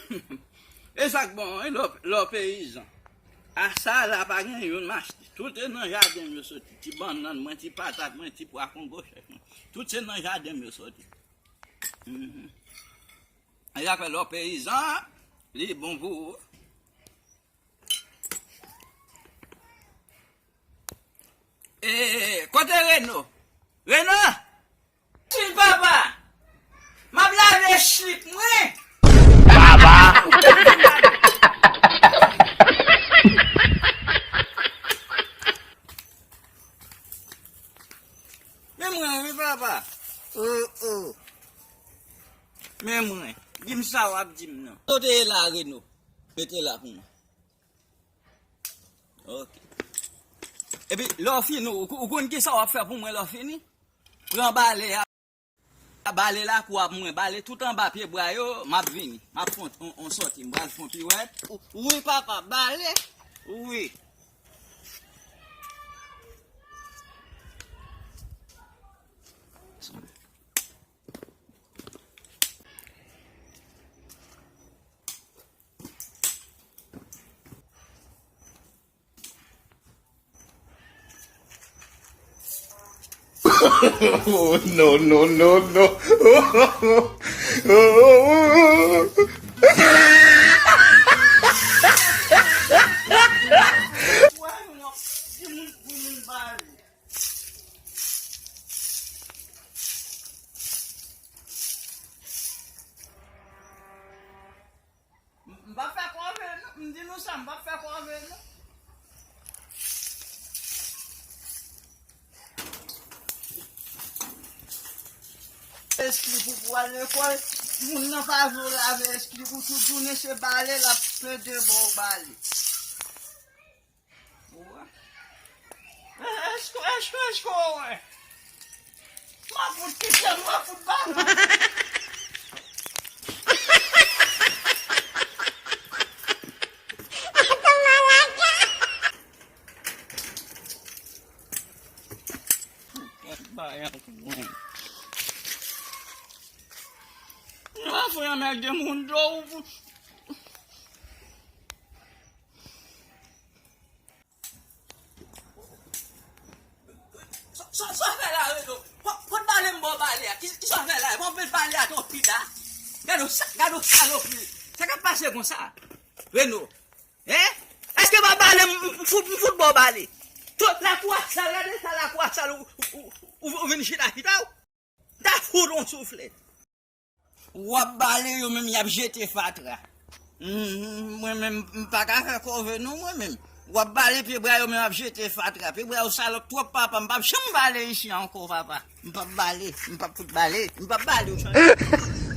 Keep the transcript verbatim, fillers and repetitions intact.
E sa k bon, wi, lè w, lè w peyizan. A sa la pa gen youn m achte. Tout se nan jaden m yo soti. Ti bannann mwen, ti patat mwen, ti pwa kongo chèf mwen. Tout se nan jaden m yo soti. Mhm. E sa k fè lè w peyizan, li bon pou ou. E, kote Reno? Reno! Chik papa! M ap lave chik mwen! Papa! Men mwen, wi, papa. Oh, oh. Men mwen. Di m sa w ap di m nan. Kote e la, Reno? Mete la pou mwen. Ok. Epi, lè w fini, ou, ou konn ki sa w ap fè pou mwen lè w fini? Pran bale a, bale lakou a pou mwen, bale tout anba pye bwa yo, m ap vini. M ap fè on, on, on sòti, m pral fè on piwèt. Wi, papa, bale. Wi. Oh, no, no, no, no. M, m p ap fè kòve, non. M di nou sa, m p ap fè kòve, non. Eskli pou, pou al lekòl, moun nan pa vle w lave eskli pou tout jounen, se bale l ap plede ba w bale. Èske, èske, èske w wè? Mwen fout kite, mwen fout ba. Mwen fout anmède moun dlo. Sa, sa, sa w fè la, Reno? Pot, pot bale m ba w bale a. Ki, ki sa w fè la? Bon, men bale a twò pita. Gade w sa, gade w salopri. Sa k ap pase konsa? Reno. Hein? Èske m ap bale m, m fout, m fout ba w bale? Tout lakou a sal, gade sa lakou a sal, ou, ou, ou, ou, ou vin chita, chita w. M ta fout on souflèt. W ap bale yo menm y ap jete fatra. Mhm, mwen menm, m pa ka fè kòve non, mwen menm. W ap bale pye bwa yo menm ap jete fatra. Pye bwa yo salòp twòp, papa. M p ap janm bale isi ankò, papa. M p ap bale. M p ap fout bale. M p ap bale yo.